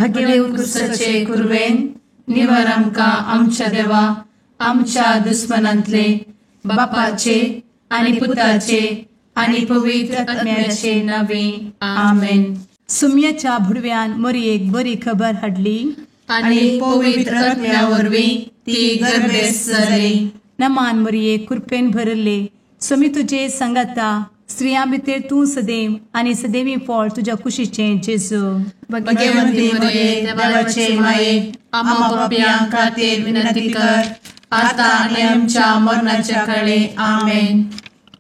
भगेवन क्रुसाचे कुरवेन निवार आमकां आमच्या देवा आमच्या दुस्मनांतले बापाचे आनी पुताचे आनी पवित्र आत्म्याचे नावे आमेन. सुम्याच्या भुडव्यान मोरयेक बरी खबर हाडली आनी पवित्र आत्म्या वरवीं ती गर्भेस्त जाली. नमान मोरये, कृपेन भरले, स्वामी तुजे संगाता, स्त्रियां भितर तूं सदैव आनी सदैवी फळ तुज्या कुशीचें जेजू. भगवंती मोरये, देवाचे माये, आम्हा पापयां खातीर विनंती कर आता आनी आमच्या मरणाच्या काळे. आमेन.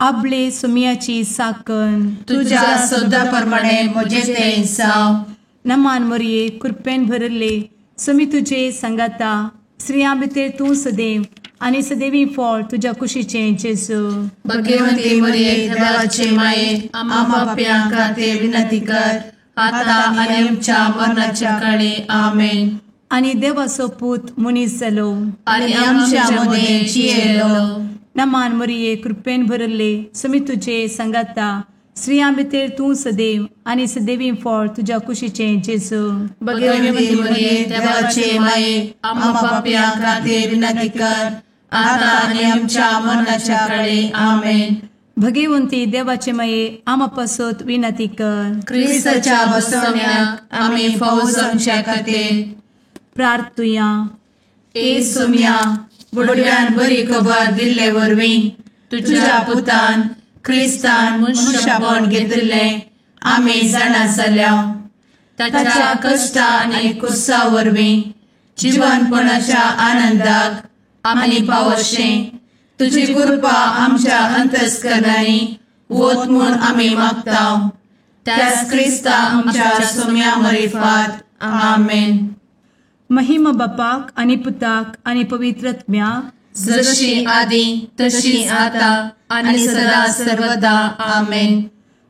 आपले सुम्याची साकन तुज्या सदा प्रमाणे म्हजें तें जावं. नमान मोरये, कृपेन भरले, स्वामी तुजे संगाता, स्त्रियां भितर तूं सदैव आनी सदैवी फळ तुज्या कुशीचें जेजू. भगवंती मोरये, देवाचे माये, आम्हा पापयां खातीर विनंती कर आता आनी आमच्या मरणाच्या काळे. आमेन. आनी देवाचो पूत मनीस जालो आनी आमच्या मदें जियेलो. नमान मोरये, कृपेन भरले, स्वामी तुजे संगाता, स्त्रियां भितर तूं सदैव आनी सदैवी फळ तुज्या कुशीचें जेजू. भगवंती मोरये, देवाचे माये, आम्हा पापयां खातीर विनंती कर आता आनी आमच्या मरणाच्या काळे. आमेन. भगवंती देवाचे माये, आम्हा पासत विनंती कर. क्रिस्ताच्या बसवण्याक आमी फावो जावच्या खातीर प्रार्थुया. ए सुम्या, बुडव्यान बरी खबर दिल्ले वरवीं तुज्या पुतान क्रिस्तान मनशापण घेतिल्लें आमी जाणा जाल्या. ताच्या कश्टा आनी कुर्सा वरवीं जिवनपणाच्या आनंदाक आमी पावशें तुजी कृपा आमच्या अंतस्करणांनी वत म्हूण आमी मागता. त्याच क्रिस्ता आमच्या सुम्या मरिफात. आमेन. महिमा बापाक आनी पुताक आनी पवित्र आत्म्याक, जशी आदी तशी आता आनी सदा सर्वदा. आमेन.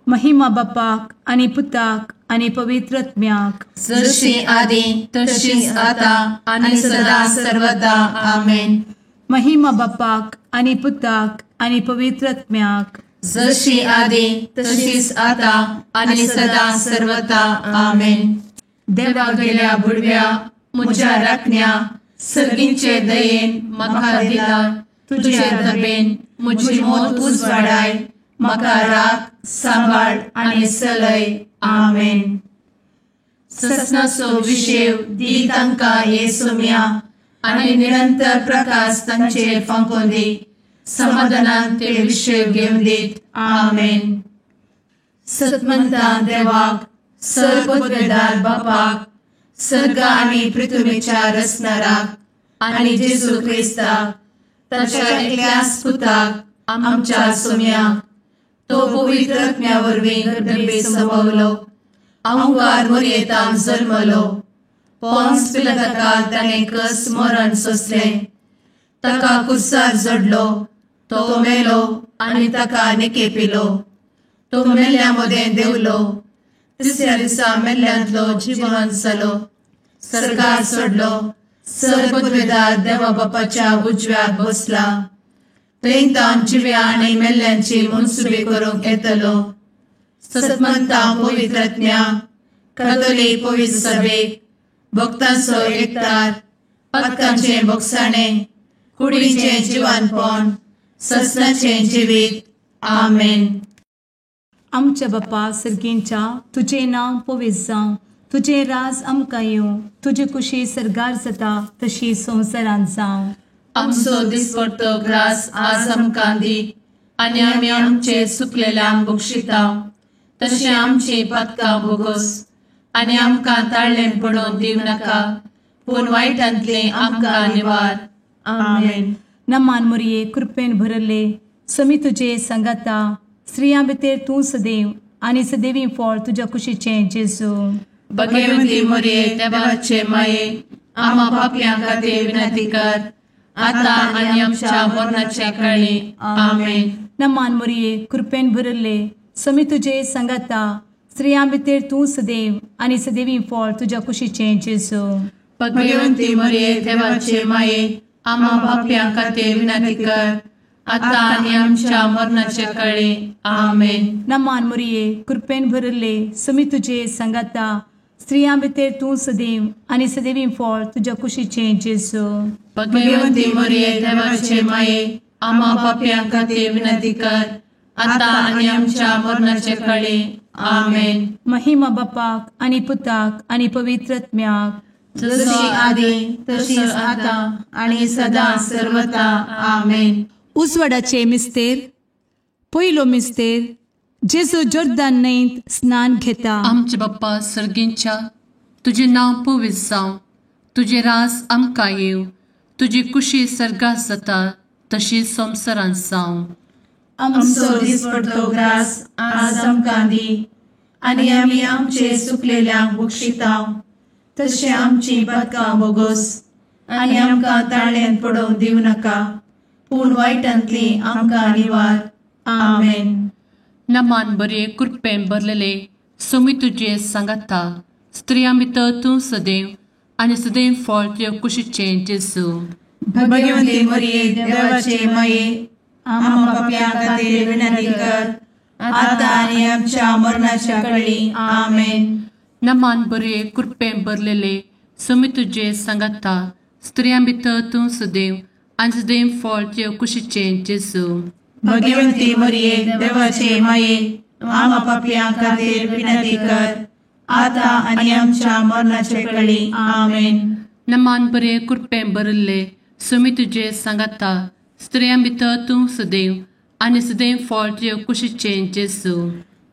महिमा बापाक आनी पुताक आनी पवित्र आत्म्याक, जशी आदी तशी आता आनी सदा सर्वदा. आमेन. महिमा बापाक आनी पुताक आनी पवित्र आत्म्याक, जशी आदी तशीच आता आनी सदा सर्वदा. आमेन. देवा गेल्या बुडव्या म्हज्या राखण्या सर्गींचे दयेन म्हाका दिला तुजे दबेन म्हजी मोत उजवाडाय, म्हाका राख सांबाळ आनी सलय. आमेन. ससनाचो विशेव दी तांकां हे सुम्या आनी निरंतर प्रकाश तांचेर फांकोवन दी, समाधानान ते विशेव घेवन दीत. आमेन. सतमंता देवाक, सर्वपदवेदार बापाक, सर्ग आनी पृथ्वीच्या रचणाराक आनी जेजू क्रिस्ताक ताच्या एकल्याच पुताक आमच्या सुम्याक, तो पवित्र आत्म्या वरवीं गर्भे संभवलो, अहंकार मोरयेतान जल्मलो, पोन्स पिलाताका ताणें कस मरण सोंसलें, ताका कुर्सार जडलो, तो मेलो आनी ताका निकेपिलो, तो मेल्ल्या मदें देंवलो, तिसऱ्या दिसा मेल्ल्यांतलो जिवन जालो, सर्गार सोडलो, सर्वपदवेदार देवा बापाच्या उजव्याक बसला, थंय तावन जिव्या आनी मेल्ल्यांची मनसुबी करूंक येतलो. सतमंता पवित्र आत्म्या, कातोलीक पवित्र सभेक, भक्तांचो एकतार, पातकांचें भोगसाणें, कुडीचें जिवानपण, ससनाचें जिवीत. आमेन. आमच्या बापा सर्गींच्या, तुजें नांव पवित्र जावं, तुजें राज आमकां येवं, तुजी कुशी सर्गार जाता तशी संवसारांत जावं. आमचो दिसपडतो ग्रास आज आमकां दी आनी आमी आमचे सुकलेल्यांक बक्षिता तशें आमची पातकां भोगोस आनी आमकां ताळ्ळें पडोवन दिवं नाका, पूण वायटांतलें आमकां निवार. आमेन. नमान मोरये, कृपेन भरले, स्वामी तुजे संगाता, स्त्रियां भितर तूं सदैव आनी सदैवी फळ तुज्या कुशीचें जेजू. भगवंती मोरये, देवाचे माये, आम्हा पापयां खातीर विनंती कर आता आनी आमच्या मरणाच्या काळी. आमेन. नमान मोरये, कृपेन भरले, स्वामी तुजे संगाता, स्त्रियां भितर तूं सदैव आनी सदैवी फळ तुज्या कुशीचें जेजू. भगवंती मोरये, देवाचे माये, आम्हा पापयां खातीर विनंती कर आता आनी आमच्या मरणाच्या काळी. आमेन. नमान मोरये, कृपेन भरले, स्वामी तुजे संगाता, स्त्रियां भितर तूं सदैव आनी सदैवी फळ तुज्या कुशीचें जेजू. भगवंती मरिये देवाचे माये, आम्हा पापयां खातीर विनंती कर, आतां आनी आमच्या मरणाचे कळे. आमेन. महिमा बापाक आनी पुताक आनी पवित्र आत्म्याक, जशी आदी तशीच आतां आनी सदां सर्वता. आमेन. उजवाडाचे मिस्तेर. पयलो मिस्तेर, जेजू जोर्दान न्हंयत स्नान घेता. आमचे बाप्पा सर्गींच्या, तुजें नांव पवित्र जावं, तुजें राज आमकां येवं, तुजी कुशी सर्गात जाता तशी संवसारांत जावं. आमचो दिसपडतो ग्रास आज आमकां दी, आनी आमी आमचे सुकलेल्यांक बक्षिता तशें आमची पातकां बोगोस, आनी आमकां ताळ्यांत पडोवंक दिवं नाका, पूण वायटांतली आमकां निवार. आमेन. नमान बरे कृपेन भरलेले, सोमी तुजे सांगाता, स्त्रियां भितर तूं सदैव आनी सदैव फळ तुज्या कुशीचें जेजू. भगवंती मरिये देवाचे माये, आम्हा पापयां खातीर विनंती कर, आतां आनी आमच्या मरणाच्या कळी. आमेन. नमान बरे कृपेन भरलेले, सोमी तुजे सांगाता, स्त्रियां भितर तूं सदैव आनी सदैव फळ तुज्या कुशीचें जेजू. भगवंती मरिये देवाचे माये, आम्हा पापयां खातीर विनंती कर, आतां आनी आमच्या मरणाचे कळी. आमेन. नमान बरे कृपेन भरिल्ले, सोमी तुजे सांगाता, स्त्रियां भितर तूं सदैव आनी सदैव फळ तुज्या कुशीचें जेजू.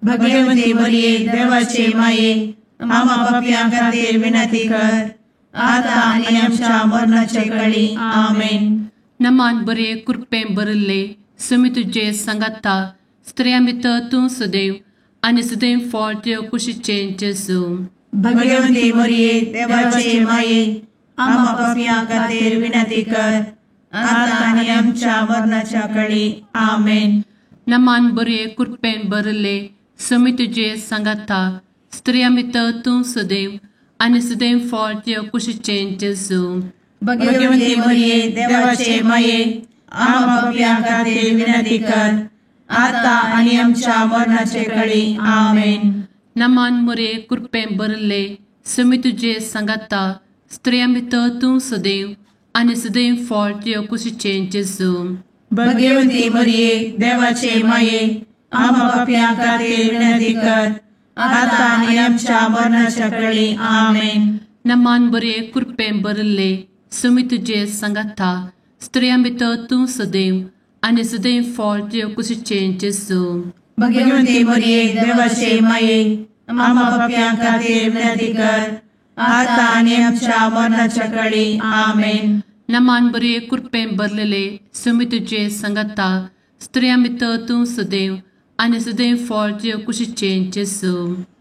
भगवंती मरिये देवाचे माये, आम्हा पापयां खातीर विनंती कर, आतां आनी आमच्या मरणाचे कळी. आमेन. नमान बरे कृपेन भरिल्ले, सोमी तुजे सांगाता, स्त्रियां भितर तूं सदैव आनी सदैव फळ तुज्या कुशीचें जेजू. भगवंती मरिये देवाचे माये, आम्हा पापयां खातीर विनंती कर, आतां आनी आमच्या मरणाच्या कळी. आमेन. नमान बरे कृपेन भरिल्ले, सोमी तुजे सांगाता, स्त्रियां भितर तूं सदैव आनी सदैव फळ तुज्या कुशीचें जेजू. भगवंती मरिये देवाचे माये, आम्हा पापयां खातीर विनंती कर, आतां आनी आमच्या मरणाचे कळी. आमेन. नमान मरिये कृपेन भरिल्ले, सोमी तुजे सांगाता, स्त्रियां भितर तूं सदैव आनी सदैव फळ तुज्या कुशीचें जेजू. भगवंती मरिये देवाचे माये, आम्हा पापयां खातीर विनंती कर, आतां आनी आमच्या मरणाच्या कळी. आमेन. नमान बरे कृपेन भरिल्ले, सोमी तुजे सांगाता, स्त्रियां भितर तूं सदैव आनी सदैव फळ तुज्या कुशीचें जेजू. भगवंती मरिये देवाचे माये, आम्हा पापयां खातीर विनंती कर, आतां आनी आमच्या मरणाच्या कळी. आमेन. नमान बरे कृपेन भरलेले, सोमी तुजे सांगाता, स्त्रियां भितर तूं सदैव आनी सदैव फळ तुज्या कुशीचें जेजू.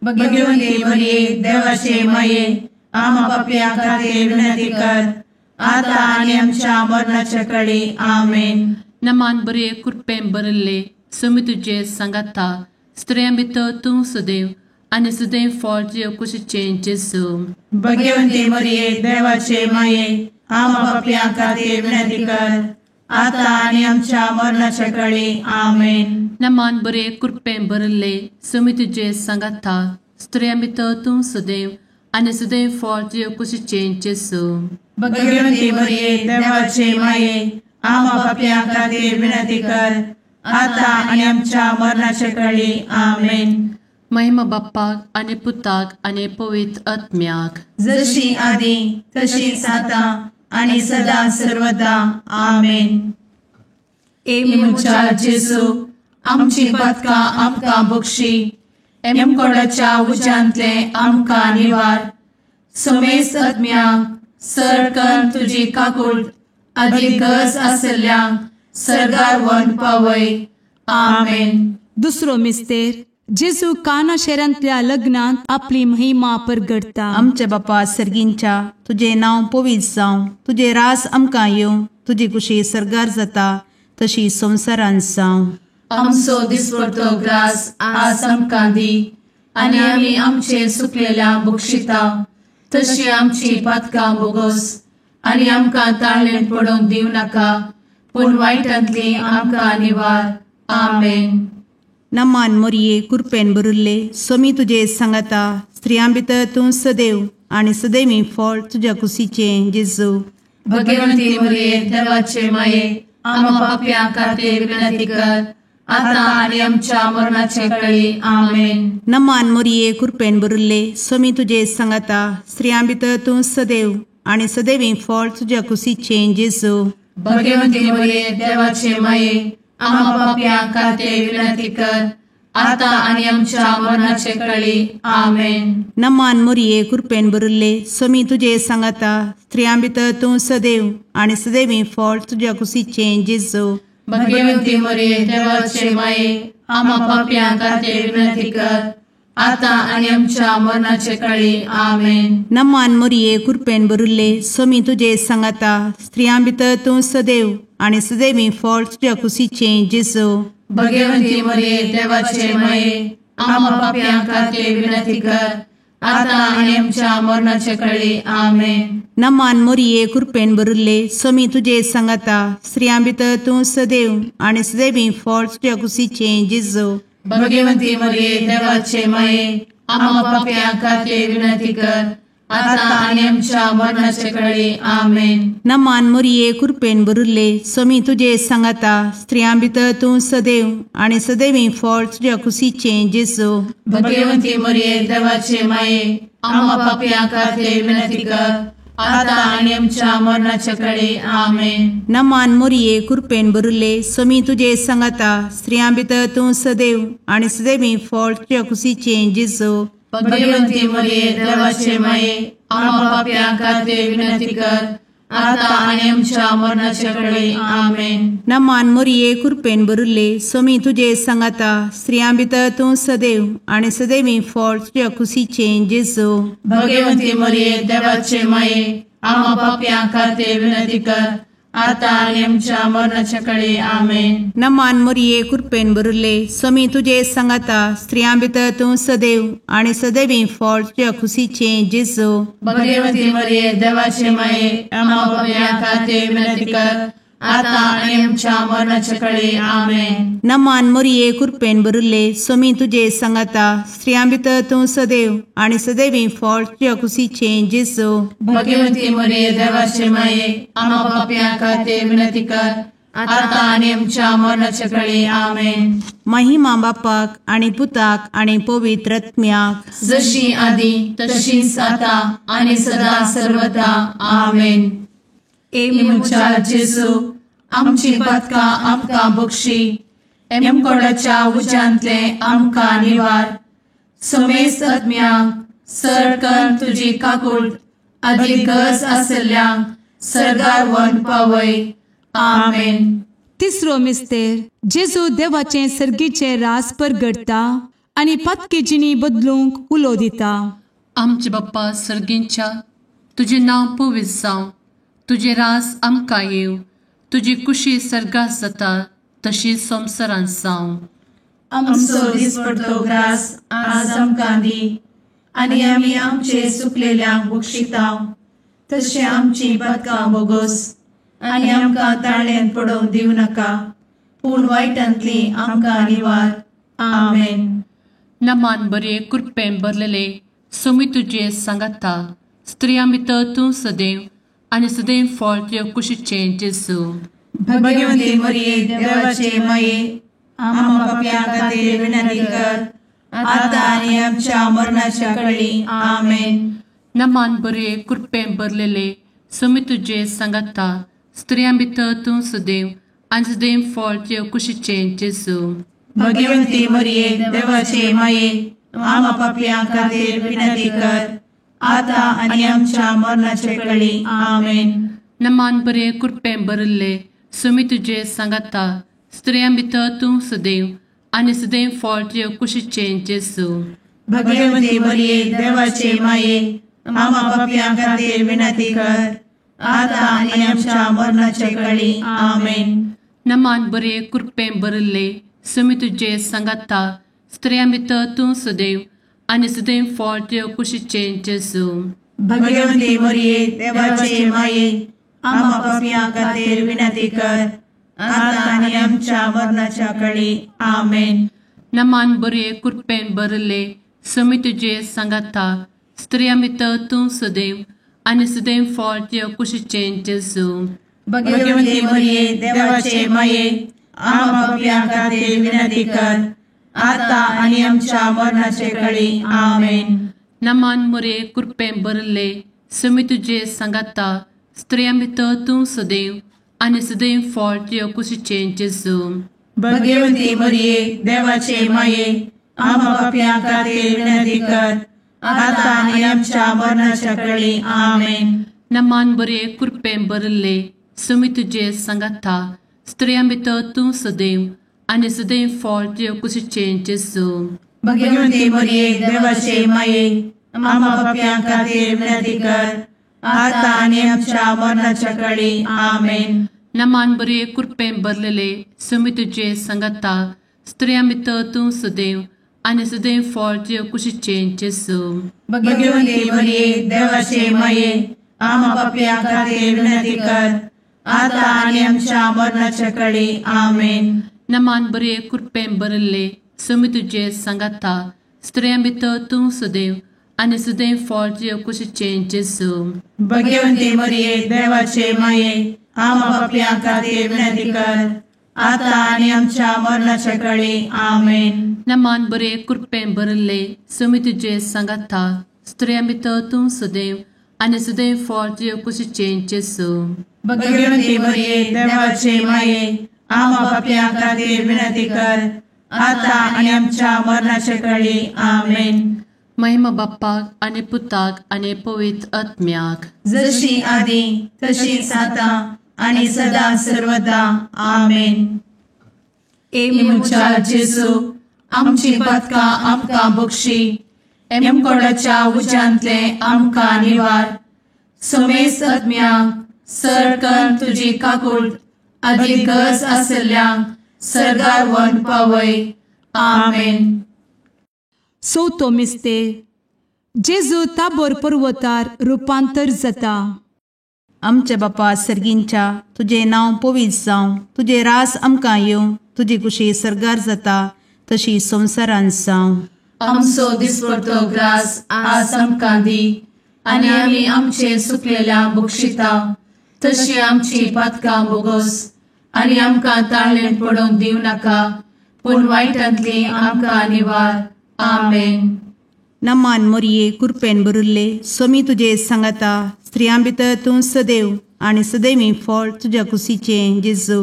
भगवंती मरिये देवाचे माये, आम्हा पापयां खातीर विनंती कर, आतां आनी आमच्या मरणाच्या कळी. आमेन. नमान बरे कृपेन भरिल्ले, सोमी तुजे सांगाता, स्त्रियां भितर तूं सदैव आनी सदैव फळ तुज्या कुशीचें जेजू. भगवंती मरिये देवाचे माये, आम्हा पापयां खातीर विनंती कर, आतां आनी आमच्या मरणाच्या कळी. आमेन. नमान बरे कृपेन भरिल्ले, सोमी तुजे सांगाता, स्त्रियां भितर तूं सदैव आनी सदैव फळ तुज्या कुशीचें जेजू. भगवंती मरिये देवाचे माये, आम्हा पापयां खातीर विनंती कर, आतां आनी आमच्या मरणाच्या कळी. आमेन. महिमा बाप्पाक आनी पुताक आनी पवित्र आत्म्याक, जशी आदी तशीच आतां आनी सदां सर्वदा. आमेन. ए म्हज्या जेजू, आमची पातकां आमकां बक्षी, एमकोडाच्या उज्यांतले आमकां निवार, समेस्त आत्म्यांक सरकन तुजी काकूट आदी गरज आसल्ल्यांक सर्गार व्हरून पावय. आमेन. दुसरो मिस्तेर, जेजू काना शहरांतल्या लग्नांत आपली महिमा परगटता. आमच्या बापा सर्गींच्या, तुजें नांव पवित्र जावं, तुजें राज आमकां येवं, तुजी कुशी सर्गार जाता तशी संवसारांत जावं. आमचो दिसपडतो ग्रास आज आमकां दी, आनी आमी आमचे सुकलेल्या बक्षिता तशी आमची पातकां बोगोस, आनी आमकां ताळ्ळेंत पडोवंक दिवं नाका, पूण वायटांतली आमकां निवार. आमेन. नमान मोरये कुरपेन बरुल्ले सोमी तुजे सांगाता स्त्रियां भितर तूं सदैव आनी सदैवी फळ तुज्या कुशीचें जेजू. भगवंती मोरये देवाचे माये आमा पापयां खातीर विनंती कर आतां आनी आमच्या मरणाचे कळी. आमेन. नमान मोरये कुरपेन बरुल्ले सोमी तुजे सांगाता स्त्रियां भितर तूं सदैव आनी सदैवी फळ तुज्या कुशीचें जेजू. भगवंती मोरये देवाचे माये आमा पापयां खातीर विनंती कर आतां आनी आमच्या मरणाचे कळी. आमेन. नमान मोरये कुरपेन बरुल्ले सोमी तुजे सांगाता स्त्रियां भितर तूं सदैव आनी सदैवी फळ तुज्या कुशीचें जेजू. भगवंती मोरये देवाचे माये आमा पापयां खातीर विनंती कर आतां आनी आमच्या मरणाचे कळी. आमेन. नमान मोरये कुरपेन बरुल्ले सोमी तुजे सांगाता स्त्रियां भितर तूं सदैव आनी सदैवी फळ तुज्या कुशीचें जेजू. भगवंती मोरये देवाचे माये आमा पापयां खातीर विनंती कर आतां आनी आमच्या मरणाचे कळी. आमेन. नमान मोरये कुरपेन बरुल्ले सोमी तुजे सांगाता स्त्रियां भितर तूं सदैव आनी सदैवी फळ तुज्या कुशीचें जेजू. भगवंती मोरये देवाचे माये आमा पापयां खातीर विनंती कर आतां आनी आमच्या मरणाचे कळी. आमेन. नमान मोरये कुरपेन बरुल्ले सोमी तुजे सांगाता स्त्रियां भितर तूं सदैव आनी सदैवी फळ तुज्या कुशीचें जेजू. भगवंती मोरये देवाचे माये आमा पापयां खातीर विनंती कर आतां आनी आमच्या मरणाचे कळी. आमेन. नमान मोरये कुरपेन बरुल्ले सोमी तुजे सांगाता स्त्रियां भितर तूं सदैव आनी सदैवी फळ तुज्या कुशीचें जेजू. भगवंती मोरये देवाचे माये आमा पापयां खातीर विनंती कर आतां आनी आमच्या मरणाचे कळी. आमेन. नमान मोरये कुरपेन बरुल्ले सोमी तुजे सांगाता स्त्रियां भितर तूं सदैव आनी सदैवी फळ तुज्या कुशीचें जेजू. भगवंती मोरये देवाचे माये आमा पापयां खातीर विनंती कर आतां आनी आमच्या मरणाचे कळी. आमेन. नमान मोरये कुरपेन बरुल्ले सोमी तुजे सांगाता स्त्रियां भितर तूं सदैव आनी सदैवी फळ तुज्या कुशीचें जेजू. भगवंती मोरये देवाचे माये आमा पापयां खातीर विनंती कर आतां आनी आमच्या मरणाचे कळी. आमेन. नमान मोरये कुरपेन बरुल्ले सोमी तुजे सांगाता स्त्रियां भितर तूं सदैव आनी सदैवी फळ तुज्या कुशीचें जेजू. भगवंती मोरये देवाचे माये आमा पापयां खातीर विनंती कर आतां आनी आमच्या मरणाचे कळी. आमेन. महिमा बापाक आनी पुताक आनी पवित्र आत्म्याक, जशी आदी तशीच आतां आनी सदा सर्वदा. आमेन. ए म्हज्या जेजू आमची पातकां आमकां बक्षी, एमकोडाच्या उज्यांतले आमकां निवार, समेस्त आत्म्यांक सरकन तुजी काकूट आदी गरज आसल्ल्यांक सर्गार व्हरून पावय. आमेन. तिसरो मिस्तेर जेजू देवाचें सर्गीचें रास परगटता आनी पातकी जिणी बदलूंक उलो दिता. आमचे बाप्पा सर्गींच्या तुजें नांव पवित्र जावं, तुजें रास आमकां येवं, तुजी कुशी सर्गात जाता तशी संवसारांत जावं. आमचो दिसपडतो ग्रास आज आमकां दी आनी आमी आमचे सुकलेल्यांक बक्षितांव तशें आमची पातकां बोगोस आनी आमकां ताळ्यान पडोवंक दिवं नाका पूण वायटांतली आमकां निवार. आमेन. नमान बरे कुरपें भरलेले सोमी तुजे सांगाता स्त्रियां भितर तूं सदैव आनी सदैव फळ तुज्या कुशीचें जेजू. भगवंती मोरये देवाचे माये आमा पापयां खातीर विनंती कर आतां आनी आमच्या मरणाच्या कळी. आमेन. नमान बरे कुरपें भरलेले सोमी तुजे सांगाता स्त्रियां भितर तूं सदैव आनी सदैव फळ तुज्या कुशीचें जेजू. भगवंती मोरये देवाचे माये आमा पापयां खातीर विनंती कर आतां आनी आमच्या मरणाचे कळी. आमेन. नमान बरे कुरपें भरिल्ले सोमी तुजे सांगाता स्त्रियां भितर तूं सदैव आनी सदैव फळ तुज्या कुशीचें जेजू. भगवंती मोरये देवाचे माये आमा पापयां खातीर विनंती कर आतां आनी आमच्या मरणाचे कळी. आमेन. नमान बरे कुरपें भरिल्ले सोमी तुजे सांगाता स्त्रियां भितर तूं सदैव आनी सदैव फळ तुज्या कुशीचें जेजू. भगवंती मोरये देवाचे माये आमा पापयां खातीर विनंती कर आतां आनी आमच्या मरणाच्या कळी. आमेन. नमान बरे कृपेन भरले स्वामी तुजे सांगाता स्त्रियां भितर तूं सदैव आनी सदैव फळ तुज्या कुशीचें जेजू. भगवती मरिये देवाचे माये आम्हा पाप्यां खातीर विनंती कर आता आनी आमच्या मरणाचे कळी. आमेन. नमान मरिये कृपेन भरले स्वामी तुजे सांगाता स्त्रियां भितर तूं सदैव आनी सदैव फळ तुज्या कुशीचें जेजू. भगवती मरिये देवाचे माये आम्हा पाप्यां खातीर विनंती कर आता आनी आमच्या मरणाच्या कळी. आमेन. नमान बरे कृपेन भरले स्वामी तुजे सांगाता स्त्रियां भितर तूं सदैव आनी सदैव फळ तुज्या कुशीचें जेजू. भगवती मरिये देवाचे माये आम्हा पाप्यां खातीर विनंती कर आता आनी आमच्या मरणाच्या कळी. आमेन. नमान बरे कृपेन भरलेले स्वामी तुजे सांगाता स्त्रियां भितर तूं सदैव आनी सदैव फळ तुज्या कुशीचें जेजू. भगवती मरिये देवाचे माये आम्हा पाप्यां खातीर विनंती कर आता आनी आमच्या मरणाच्या कळी. आमेन. नमान बरे कृपेन भरले स्वामी तुजे सांगाता स्त्रियां भितर तूं सदैव आनी सदैव फळ तुज्या कुशीचें जेजू. भगवती मरिये देवाचे माये आम्हा पाप्यां खातीर विनंती कर आता आनी आमच्या मरणाच्या कळी. आमेन. नमान बरे कृपेन भरले स्वामी तुजे सांगाता स्त्रियां भितर तूं सदैव आनी सदैव फळ तुज्या कुशीचें जेजू. भगवती मरिये देवाचे माये आम्हा पाप्यां खातीर विनंती कर आता आनी आमच्या मरणाच्या कळी. आमेन. महिमा बाप्पाक आनी पुताक आनी पवित्र आत्म्याक, जशी आदी तशीच आता आनी सदा सर्वदा. आमेन. ए म्हज्या जेजू आमची पातकां आमकां बक्षी, एमकोडाच्या उज्यांतले आमकां निवार, समेस्त आत्म्यांक सरकन तुजी काकूट आदी गरज आसल्ल्यांक सर्गार व्हरून पावय. आमेन. चवथो मिस्तेर जेजू ताबोर पर्वतार रुपांतर जाता. आमच्या बापा सर्गींच्या तुजें नांव पवित्र जावं, तुजें राज आमकां येवं, तुजी कुशी सर्गार जाता तशी संवसारांत जावं. आमचो दिसपडतो ग्रास आज आमकां दी आनी आमी आमचे सुकलेल्या बक्षिता तशी आमची पातकां बोगोस आनी आमकां ताळेन पडोवंक दिवं नाका, पूण वायटांतली आमकां निवार. आमेन. नमान मोरये कृपेन भरिल्ले स्वामी तुजे सांगाता, स्त्रियां भितर तूं सदैव आनी सदैवी फळ तुज्या कुशीचें जेजू.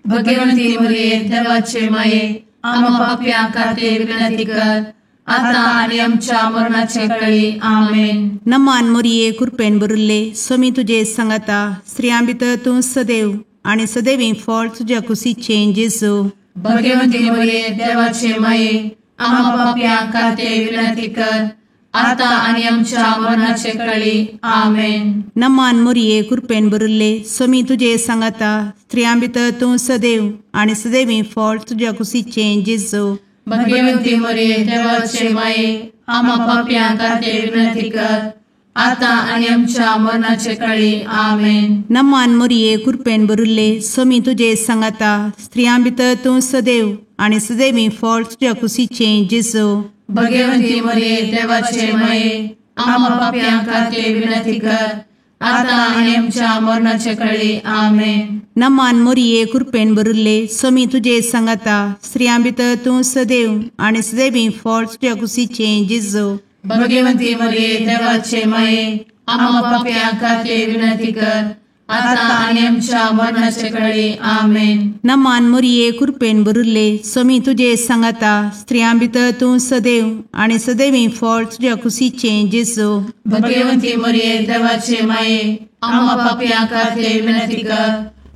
भगवंती मोरये देवाचे माये आम्हा पाप्यां खातीर विनंती कर आता आनी आमच्या मरणाचे कळी. आमेन. नमान मोरये कृपेन भरिल्ले स्वामी तुजे सांगाता, स्त्रियां भितर तूं सदैव आनी सदैवी फळ तुज्या कुशीचें जेजू. भगवंती मोरये देवाचे माये आम्हा पाप्यां खातीर विनंती कर आता आनी आमच्या मरणाचे कळी. आमेन. नमान मोरये कृपेन भरिल्ले स्वामी तुजे सांगाता, स्त्रियां भितर तूं सदैव आनी सदैवी फळ तुज्या कुशीचें जेजू. भगवंती मोरये देवाचे माये आम्हा पाप्यां खातीर विनंती कर आता आनी आमच्या मरणाचे कळी. आमेन. नमान मोरये कृपेन भरिल्ले स्वामी तुजे सांगाता, स्त्रियां भितर तूं सदैव आनी सदैवी फळ तुज्या कुशीचें जेजू. भगवंती मोरये देवाचे माये आम्हा पाप्यां खातीर विनंती कर आता आनी आमच्या मरणाचे कळी. आमेन. नमान मोरये कृपेन भरिल्ले स्वामी तुजे सांगाता, स्त्रियां भितर तूं सदैव आनी सदैवी फळ तुज्या कुशीचें जेजू. भगवंती मोरये देवाचे माये आम्हा पाप्यां खातीर विनंती कर आता आनी आमच्या मरणाचे कळी. आमेन. नमान मोरये कृपेन भरिल्ले स्वामी तुजे सांगाता, स्त्रियां भितर तूं सदैव आनी सदैवी फळ तुज्या कुशीचें जेजू. भगवंती मोरये देवाचे माये आम्हा पाप्यां खातीर विनंती कर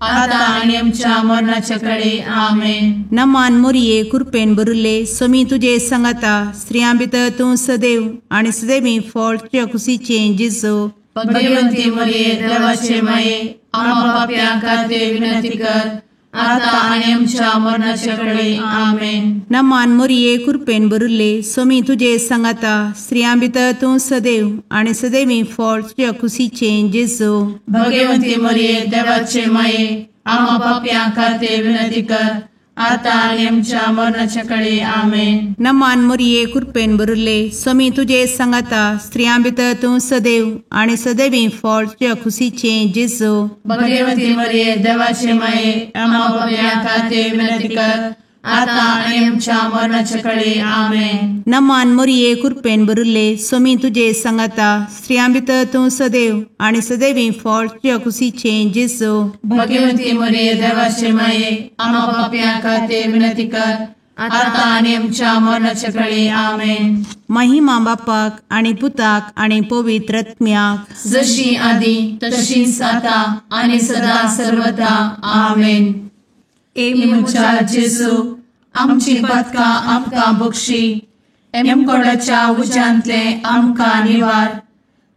आता आनी आमच्या मरणाचे कळी. आमेन. नमान मोरये कृपेन भरिल्ले स्वामी तुजे सांगाता, स्त्रियां भितर तूं सदैव आनी सदैवी फळ तुज्या कुशीचें जेजू. भगवंती मोरये देवाचे माये आम्हा पाप्यां खातीर विनंती कर आता आनी आमच्या मरणाचे कळी. आमेन. नमान मोरये कृपेन भरिल्ले स्वामी तुजे सांगाता, स्त्रियां भितर तूं सदैव आनी सदैवी फळ तुज्या कुशीचें जेजू. भगवंती मोरये देवाचे माये आम्हा पाप्यां खातीर विनंती कर आतां आनी आमच्या मरणाच्या कळे. आमेन. नमान मोरये कृपेन भरिल्ले, स्वामी तुजे सांगाता, स्त्रियां भितर तूं सदैव आनी सदैवी फळ तुज्या खुशीचें जेजू. भगवती मरिये देवाचे माये, आम्हा पाप्यां खातीर विनंती कर, आतां आनी आमच्या मरणाच्या कळे. आमेन. नमान मोरये कृपेन भरिल्ले, स्वामी तुजे सांगाता, स्त्रियां भितर तूं सदैव आनी सदैवी फळ तुज्या खुशीचें जेजू. भगवती मरिये देवाचे माये, आम्हा पाप्यां खातीर विनंती कर, आतां आनी आमच्या मरणाच्या कळे. आमेन. महिमा बापाक आनी पुताक आनी पवित्र आत्म्याक, जशी आदी तशीच आतां आनी सदा सर्वदा. आमेन. ए म्हज्या जेजू, आमची पातकां आमकां बक्षी, एमकोडाच्या उज्यांतले आमकां निवार,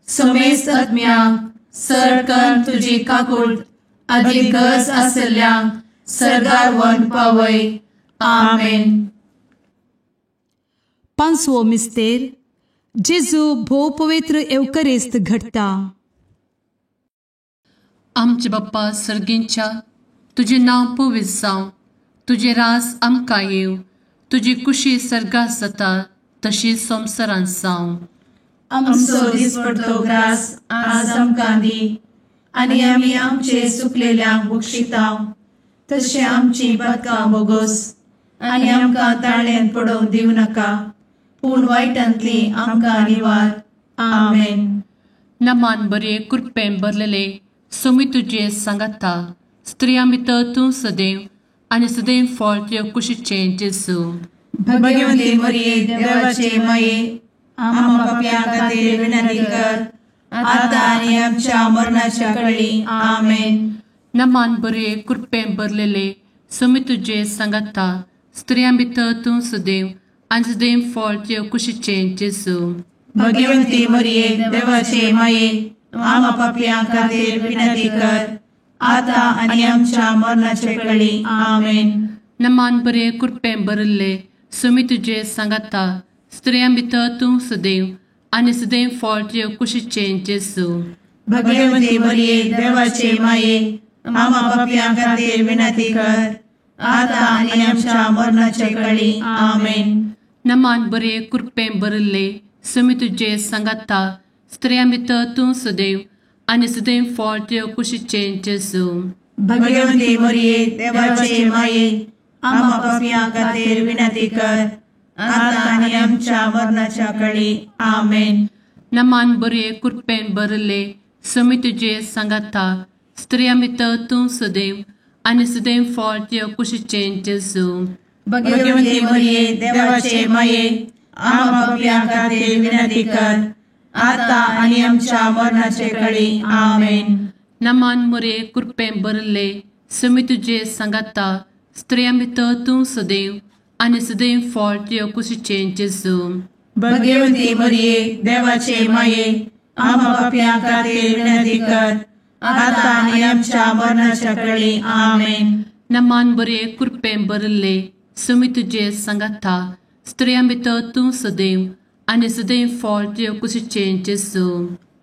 समेस्त आत्म्यांक सरकन तुजी काकूट आदी गरज आसल्ल्यांक सर्गार व्हरून पावय. आमेन. पांचवो मिस्तेर, जेजू भोव पवित्र एवकरिस्त घडटा. आमचे बाप्पा सर्गींच्या, तुजें नांव पवित्र जावं, तुजें राज आमकां येवं, तुजी कुशी सर्गात जाता तशी संवसारांत जावं. आमचो दिसपडतो ग्रास आज आमकां दी, आनी आमी आमचे सुकलेल्यांक बक्षिता तशें आमची पातकां बोगोस, आनी आमकां ताळ्यांत पडोवंक दिवं नाका, पूण वायटांतली आमकां निवार. आमेन. नमान बरे कृपेन भरलेले, स्वामी तुजे सांगाता, स्त्रियां भितर तूं सदैव आनी सदैव फळ तुज्या कुशीचें जेजू. भगवती मरिये देवाचे माये, आम्हा पाप्यां खातीर विनंती कर, आतां आनी आमच्या मरणाच्या कळी. आमेन. नमान बरे कृपेन भरलेले, स्वामी तुजे सांगाता, स्त्रियां भितर तूं सदैव आनी सदैव फळ तुज्या कुशीचें जेजू. भगवती मरिये देवाचे माये, आम्हा पाप्यां खातीर विनंती कर, आतां आनी आमच्या मरणाच्या कळी. आमेन. नमान बरे कृपेन भरिल्ले, स्वामी तुजे सांगाता, स्त्रियां भितर तूं सदैव आनी सदैव फळ तुज्या कुशीचें जेजू. भगवती मरिये देवाचे माये, आम्हा पाप्यां खातीर विनंती कर, आतां आनी आमच्या मरणाच्या कळी. आमेन. नमान बरे कृपेन भरिल्ले, स्वामी तुजे सांगाता, स्त्रियां भितर तूं सदैव आनी सदैव फळ तुज्या कुशीचें जेजू. भगवती मरिये देवाचे माये, आम्हा पाप्यां खातीर विनंती कर, आतां आनी आमच्या मरणाच्या कळी. आमेन. नमान बरे कृपेन भरिल्ले, स्वामी तुजे सांगाता, स्त्रियां भितर तूं सदैव आनी सदैव फळ तुज्या कुशीचें जेजू. भगवती मरिये देवाचे माये, आम्हा पाप्यां खातीर विनंती कर, आतां आनी आमच्या मरणाचे कळी. आमेन. नमान मरिये कृपेन भरिल्ले, स्वामी तुजे सांगाता, स्त्रियां भितर तूं सदैव आनी सदैव फळ तुज्या कुशीचें जेजू. भगवती मरिये देवाचे माये, आम्हा पाप्यां खातीर विनंती कर, आतां आनी आमच्या मरणाच्या कळी. आमेन. नमान बरे कृपेन भरिल्ले, स्वामी तुजे सांगाता, स्त्रियां भितर तूं सदैव आनी सदैव फळ तुज्या कुशीचें जेजू.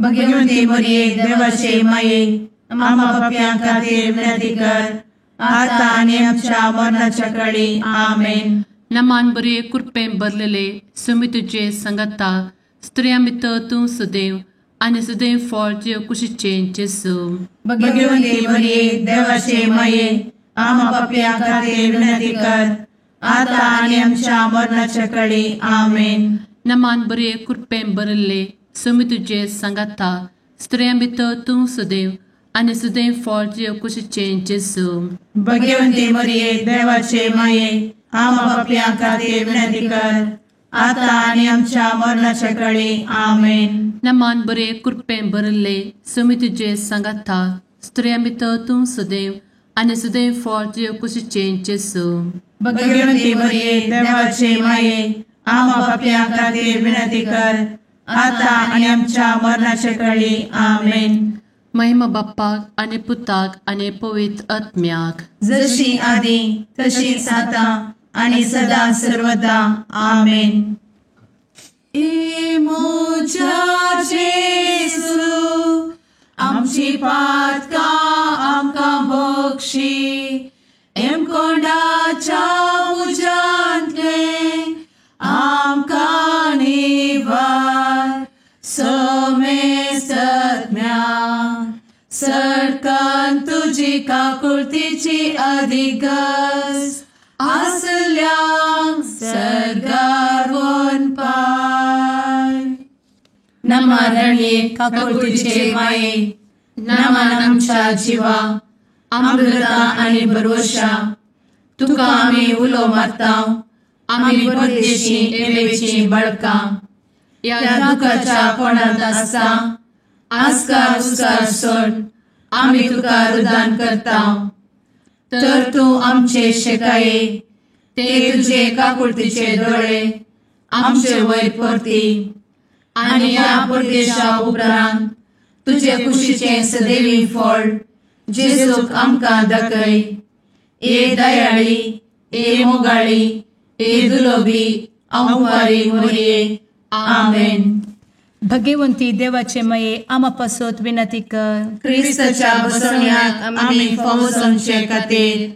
भगवती मरिये देवाचे माये, आम्हा पाप्यां खातीर विनंती कर, आतां आनी आमच्या मरणाच्या कळी. आमेन. नमान बरे कृपेन भरलेले, स्वामी तुजे सांगाता, स्त्रियां भितर तूं सदैव आनी सदैव फळ तुज्या कुशीचें जेजू. भगवती मरिये देवाचे माये, आम्हा पाप्यां खातीर विनंती कर, आतां आनी आमच्या मरणाच्या कळी. आमेन. नमान बरे कृपेन भरिल्ले, स्वामी तुजे सांगाता, स्त्रियां भितर तूं सदैव आनी सदैव फळ तुज्या कुशीचें जेजू. भगवती मरिये देवाचे माये, आम्हा पाप्यां खातीर विनंती कर, आतां आनी आमच्या मरणाच्या कळी. आमेन. नमान बरे कृपेन भरिल्ले, स्वामी तुजे सांगाता, स्त्रियां भितर तूं सदैव आनी सदैव फळ तुज्या कुशीचें जेजू. भगवती मरिये देवाचे माये, आम्हा पाप्यां खातीर विनंती कर, आतां आनी आमच्या मरणाच्या कळी. आमेन. महिमा बाप्पाक आनी पुताक आनी पवित्र आत्म्याक, जशी आदी तशीच आतां आनी सदा सर्वदा. आमेन. ए म्हज्या जेजू, आमची पातकां आमकां बक्षी, एमकोंडाच्या तुजी काकुळतीची अधिगस आसल्यांक सर्गार वनपाय. नमा रणये काकुळतीचे माये, नमन आमच्या जिवा, अमृता आनी भरवशा, तुका आमी उलो मारता, आमी परदेशी एवेची बळकां, ह्या दुखाच्या कोणांत आसता आस्कार उस्कार सोड आमी तुका रुदान करता. तर तूं आमचे शेकाये, ते तुजे काकुळतीचे दोळे आमचे वयर परती आनी ह्या परदेशा उपरांत तुजे कुशीचें सदैवी फळ जेजूक आमकां दाखय. ए दयाळी, ए मोगाळी, ए दुलोबी अंवारी मोरये. आमेन. भगवंती देवाचे मये आमा पासत विनंती कर. क्रिस्ताच्या बसवण्याक आमी फावो जावचे खातीर.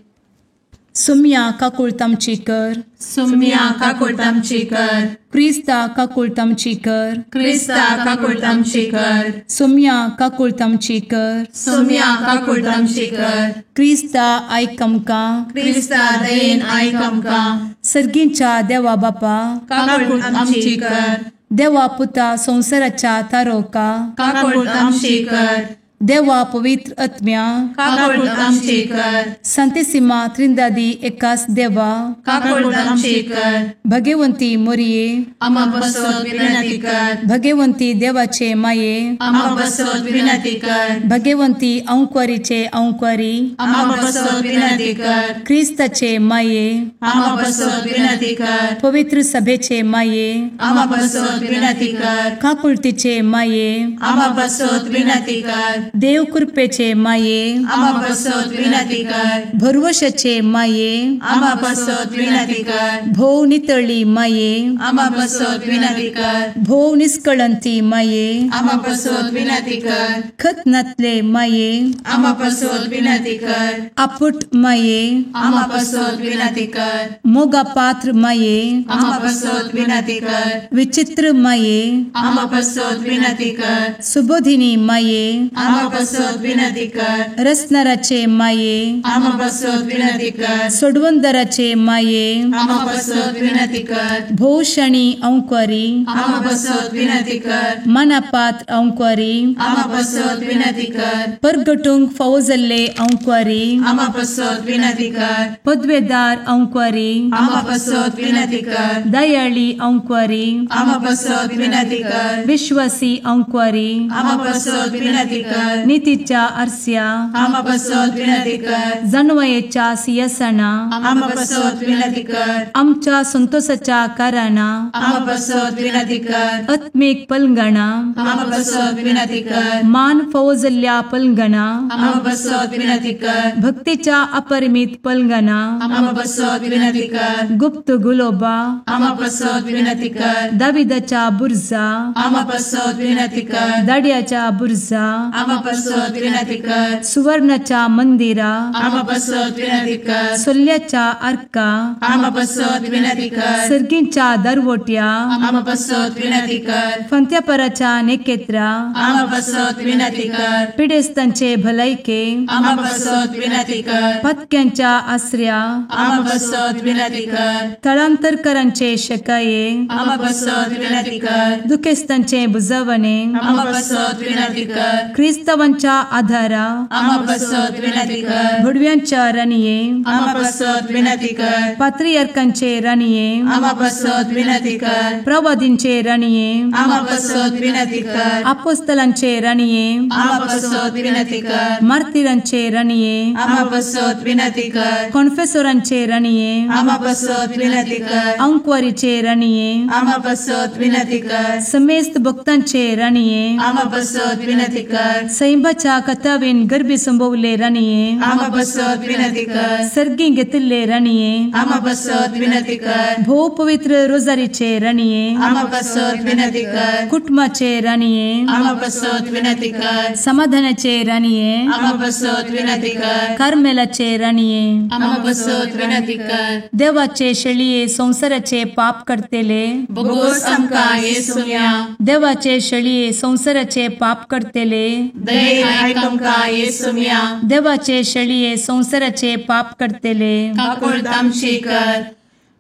सुम्या काकुळत आमची कर. सुम्या काकुळत आमची कर. क्रिस्ता काकुळत आमची कर. क्रिस्ता काकुळत आमची कर. सुम्या काकुळत आमची कर. सुम्या काकुळत आमची कर. क्रिस्ता आयक आमकां. क्रिस्ता दयेन आयक आमकां. सर्गींच्या देवा बापा काकुळत आमची कर. देवा पुता संवसाराच्या तारोका काकुळत आमची कर. देवा पवित्र आत्म्या काकुळत आमची कर. संतेसिमा त्रिंदादी एकास देवा काकुळत आमची कर. भगवंती मोरये आमा पासत विनंती कर. भगवंती देवाचे माये आमा पासत विनंती कर. भगवंती अंकुरीचे अंकुरी आमा पासत विनंती कर. क्रिस्ताचे माये आमा पासत विनंती कर. पवित्र सभेचे माये आमा पासत विनंती कर. काकुळतीचे माये आमा पासत विनंती कर. देव कृपेचे माये आमा पासत विनंती कर. भरवशाचे माये आमा पासत विनंती कर. भोव नितळी माये आमा पासत विनंती कर. भोव निष्कळंती माये आमा पासत विनंती कर. खतनातले माये आमा पासत विनंती कर. आपुट माये आमा पासत विनंती कर. मोगा पात्र माये आमा पासत विनंती कर. विचित्र माये आमा पासत विनंती कर. सुबोधिनी माये आमा पासत विनंती कर. रसनाराचे माये आमा पासत विनंती कर. सोडवंदराचे माये आमा पासत विनंती कर. भोवशणी अंकुरी आमा पासत विनंती कर. मनापात्र अंकुरी आमा पासत विनंती कर. परगटूंक फावो जाल्ले अंकुरी आमा पासत विनंती कर. पदवेदार अंकुरी आमा पासत विनंती कर. दयाळी अंकुरी आमा पासत विनंती कर. विश्वासी अंकुरी आमा पासत विनंती कर. नितीच्या आरस्या आमा पासत विनंती कर. जानवयेच्या सिंहासना आमा पासत विनंती कर. आमच्या संतोषाच्या कारणा आमा पासत विनंती कर. आत्मीक पलंगणा आमा पासत विनंती कर. मान फावो जाल्ल्या पलंगणा आमा पासत विनंती कर. भक्तीच्या अपरिमित पलंगणा आमा पासत विनंती कर. गुप्त गुलोबा आमा पासत विनंती कर. दाविदाच्या बुर्जा आमा पासत विनंती कर. दाड्याच्या बुर्जा आमा पासत विनंती कर. सुवर्णाच्या मंदिरा आमा पासत विनंती कर. सोल्याच्या आर्का आमा पासत विनंती कर. सर्गींच्या दरवट्या आमा पासत विनंती कर. फंत्यापराच्या नेकेत्रा आमा पासत विनंती कर. पिडेस्तांचे भलायके आमा पासत विनंती कर. पत्क्यांच्या आसऱ्या आमा पासत विनंती कर. थळांतरकरांचे शकाये आमा पासत विनंती कर. दुखेस्तांचे बुजवणे आमा पासत विनंती कर. क्रिस्तावांच्या आधारा आमा पासत विनंती कर. भुडव्यांच्या राणये आमा पासत विनंती कर. पात्रियार्कांचे राणये आमा पासत विनंती कर. प्रवादींचे राणये आमा पासत विनंती कर. आपोस्तलांचे राणये आमा पासत विनंती कर. मार्तिरांचे राणये आमा पासत विनंती कर. कॉन्फेसोरांचे राणये आमा पासत विनंती कर. अंकुवारीचे राणये आमा पासत विनंती कर. समेस्त भक्तांचे राणये आमा पासत विनंती कर. सैंबाच्या कथावेन गर्भी संभवले राणये आमा पासत विनंती कर. सर्गी घेतिल्ले राणये आमा पासत विनंती कर. भोव पवित्र रोजारीचे राणये आमा पासत विनंती कर. कुटुंबाचे राणये आमा पासत विनंती कर. समाधानाचे राणये आमा पासत विनंती कर. कार्मेलाचे राणये आमा पासत विनंती कर. देवाचे शेळये संवसाराचे पाप करतेले बोगोस आमकां येसुया. देवाचे शेळये संवसाराचे पाप करतेले दयेन आयक आमकां येसुम्या। देवाचे शेळये संवसाराचे पाप करतले काकुळट आमची कर।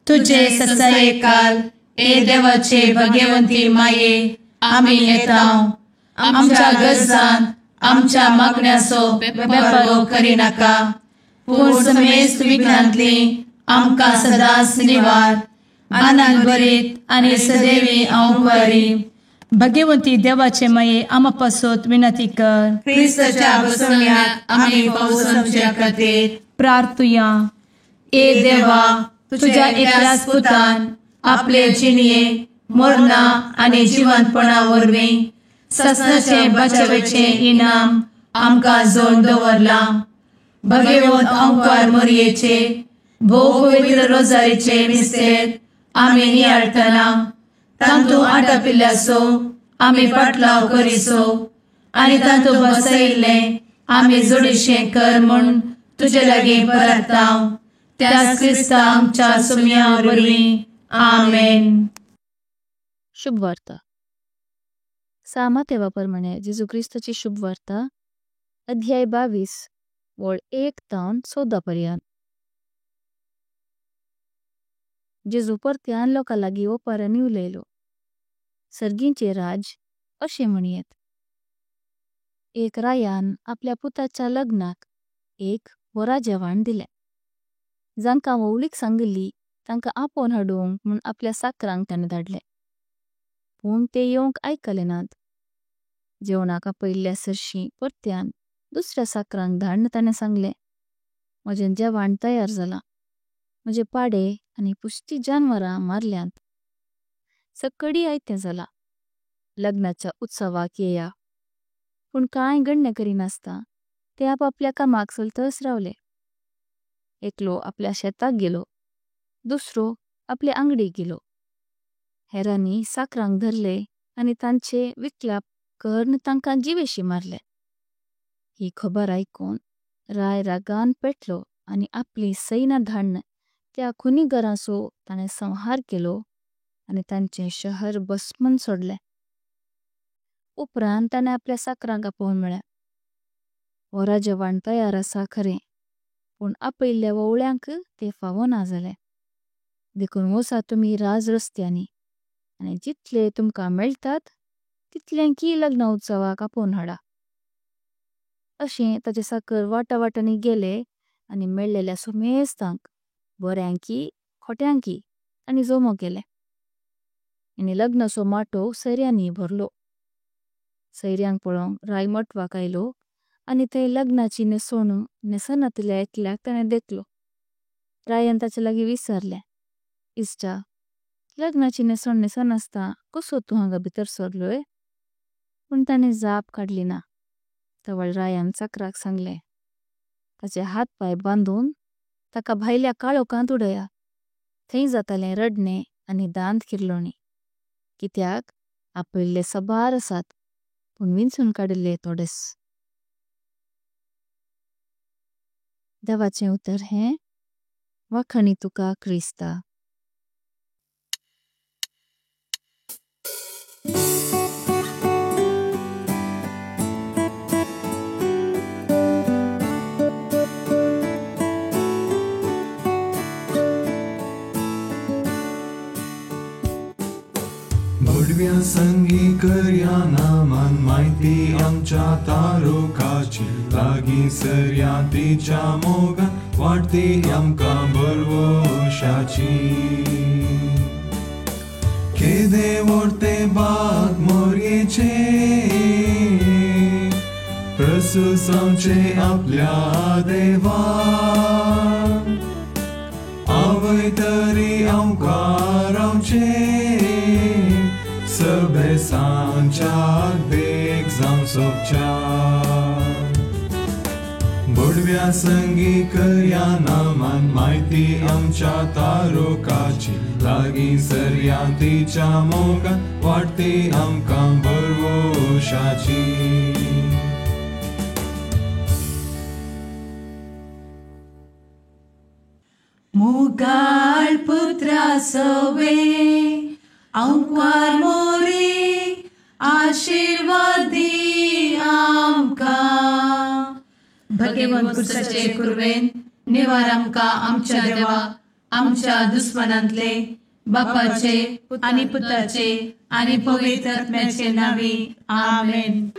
तुजे ससायेकाल ए देवाचे भगवंती माये आमी येता आमच्या गरजान आमच्या मागण्याचो बेपर्वो करिनाका, पूण समेस्त विघ्नांतली आमकां सदांच निवार। आनंद भरीत आनी सदैवी अंवकारी भगवंती देवाचे माये आमा पासत विनंती कर। क्रिस्ताच्या बसवण्यात आमी पावसाच्या खातीर प्रार्थुया। ए देवा, तुझ्या एकल्याच पुतान आपले जिणये मरणा आनी जिवंतपणा वरवीं ससनाचे बचावेचे इनाम आमकां जोड दवरलां। भगवंत अंकार मोरयेचे भोव पवित्र रोजारीचे मिस्तेर आमी नियाळटना तांतू आटापिल्ल्याचो आमी पाटलाव करिसो आनी तांतू बसयिल्लें आमी जोडीशें कर म्हूण तुजे लागीं परता त्याच क्रिस्ता आमच्या सुम्या वरवीं। आमेन। शुभवार्ता। सामातेवा प्रमाणे जेजू क्रिस्ताची शुभवार्ता अध्याय 22 वळ 1 तावन 14 पर्यंत। जेजू परत्यान लोकां लागीं ओपारांनी उलयलो। सर्गींचे राज अशें म्हणयेत। एक रायान आपल्या पुताच्या लग्नाक एक व्होरा जेवण दिलें। जांकां वोवळीक सांगिल्ली तांकां आपोवन हाडुंक म्हुण आपल्या साकरांक ताणें धाडले, पण ते येवंक आयकले नात। जेवणाक आपयिल्ल्या सरशी परत्यान दुसऱ्या साकरांक धाडन ताणें सांगलें, म्हजें जेवण तयार जालां, म्हजे पाडे आनी पुष्टी जानवरां मारल्यांत, सकडी आयतें जालां, लग्नाच्या उत्सवाक येया। पण काय गण्य करिनासता ते आप आपल्या कामाक चलतच रावले। एकलो आपल्या शेताक गेलो, दुसरो आपले आंगडीक गेलो। हेरांनी साकरांक धरले आनी तांचे विकलाप करन तांकां जीवेशी मारले। ही खबर आयकून राय रागान पेटलो आनी आपली सैना धाडन त्या खुनीगरांचो ताणें संहार केलो आनी तांचे शहर बस्मन सोडले। उपरांत ताणें आपल्या साकरांक आपोवन म्हळें, व्होरा जेवण तयार आसा खरें, पण आपयिल्ल्या वोवळ्यांक ते फावो ना जाले। देखून वोसा तुमी राज रस्त्यांनी आनी जितले तुमकां मेळतात तितल्यांकी लग्न उत्सवाक आपोवन हाडा। अशें ताचे साकर वाटावाटांनी गेले आनी मेळ्ळेल्या सुमेस्तांक बोऱ्यांकी खोट्यांकी आनी जोमो केले। आनी लग्नाचो माटोव सैऱ्यांनी भरलो। सैऱ्यांक पळोवंक राय मटवाक आयलो आनी थंय लग्नाची न्हेसवण न्हेसनातल्या एकल्याक ताणें देखलो। रायान ताचे लागीं विचारलें, इश्टा, लग्नाची न्हेसवण न्हेसनासता कसो तूं हांगा भितर सरलोय? पण ताणें जाप काडली ना। तवळ रायान चाकराक सांगलें, ताचे हात पाय बांदून ताका भायल्या काळोखांत उडया, थंय जातालें रडणें आनी दांत किरलोणी, कित्याक आपयिल्ले सबार आसात पण विंचून काडिल्ले थोडेच। देवाचें उतर हें वाखाणी तुका क्रिस्ता। भडव्या संगी करया नामान माहिती आमच्या तारुकाची लागीं सरया तिच्या मोगान वाडती आमकां बरवशाची। केदे व्हडते बाग मोरयेचे प्रसुसांवचे आपल्या देवान, आवय तरी आमकां रावचें सबेसांच्याक बेग जावं सोबच्या। भडव्या संगी करया नामान माहिती आमच्या तारुकाची लागीं सरया तिच्या मोगान वाडती आमकां बरवशाची। मोगाळ पुत्रा सवे अंकार मोरे आशीर्वाद दी आमकां। भगेवंत कुर्साचे कुर्वेन निवार आमकां आमच्या देवा आमच्या दुस्मनांतले बापाचे आनी पुताचे आनी पवित्र आत्म्याचे नांवी. आमेन.